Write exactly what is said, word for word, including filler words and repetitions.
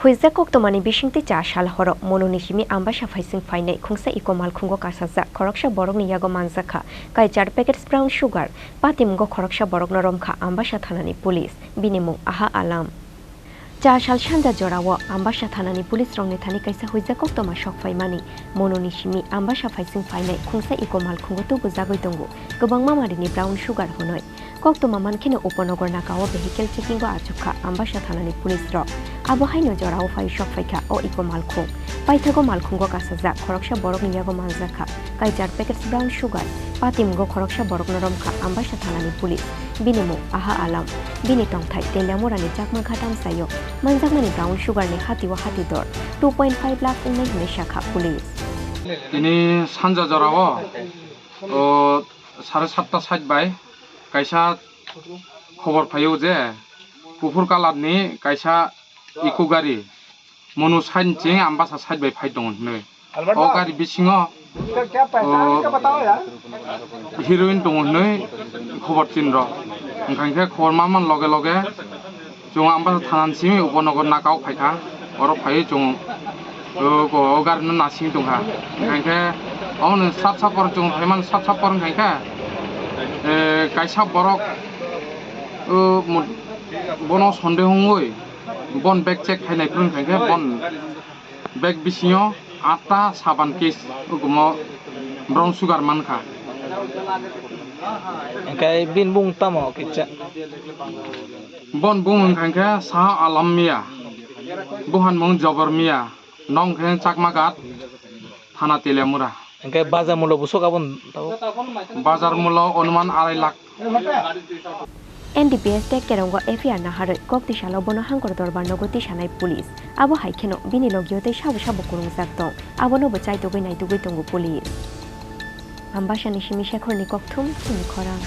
Huijak koktwmani bisingtwi cha sal horo Mononi simi Ambasa phaising phainai khungsa eco malkhungo kasajak khoroksa borokni yago manjakha kaichar packets brown sugar, patimungo khoroksa borokno romkha Ambasa thanani police, bini mung Aha Alam. Cha sal sanja jorao Ambasa thanani police rokni thani kaisa huijak koktwma sok phaimani, Mononi simi Ambasa phaising phainai khungsa eco malkhungo tubujagwi tongo kwbangma marini brown sugar hwnwi. Koktwma mankheno Upanagar nakao vehicle checking-o achukha Ambasa thanani police rok. Abo haino jorao phai sok phaikha o eco malkhung. Paithago malkhungo kasajak khoroksa borokni yago manjakha kaichar packets brown sugar, patimungo khoroksa borokno romkha Ambasa thanani police, bini mung Aha Alam, bini tongthai Teliamurani Chakma Ghat amchaio manjakmani brown sugar-ni hatio hati dor two point five lakh wngnai hwnwi sakha police. Tini sanja jorao, o, sare satta sait bai kaisa khobor phaio je kuphur kalarni kaisa eco gari Monu sait ni ching Ambasa sait bai phai tongo hinwi. O gari bisingo, o, heroin tongo hinwi khobor tin rw. Wngkha khe khobor manmani loge loge chwng Ambasa thanani simi Upanagar nakao phaikha. Oro phaiwi chwng, o, o gari no nasing tongkha. Wngkha khe omo sap sap borok chwng phaimani sap sap borok wngkha khe, e, kaisa borok, o, mo-, bono sonde wngwi bon bag check khainai phuru wngkha khe bon bag bisingo atta saban case, ugumo brown sugar mankha. Hingke bini bung tamo kisa? Bon bung wngkha khe Saha Alam Mia, buhan mung Jobor Mia, nong khe Chakma Ghat, thana Teliamura. Hingke bazar mulo busuk abon tabo? Bazar mulo onuman arai lakh. N D P S tei Kerongo F I R naharwi kok tisalo bono hangkor dorbar nogo tisanai police. Abo hai kheno bini logio tei sabo sabo kwrwngjak tong. Abono bo chaitugwi naitugwi tongo police. Ambasani simi Shekhorni kokthum, chini khorang.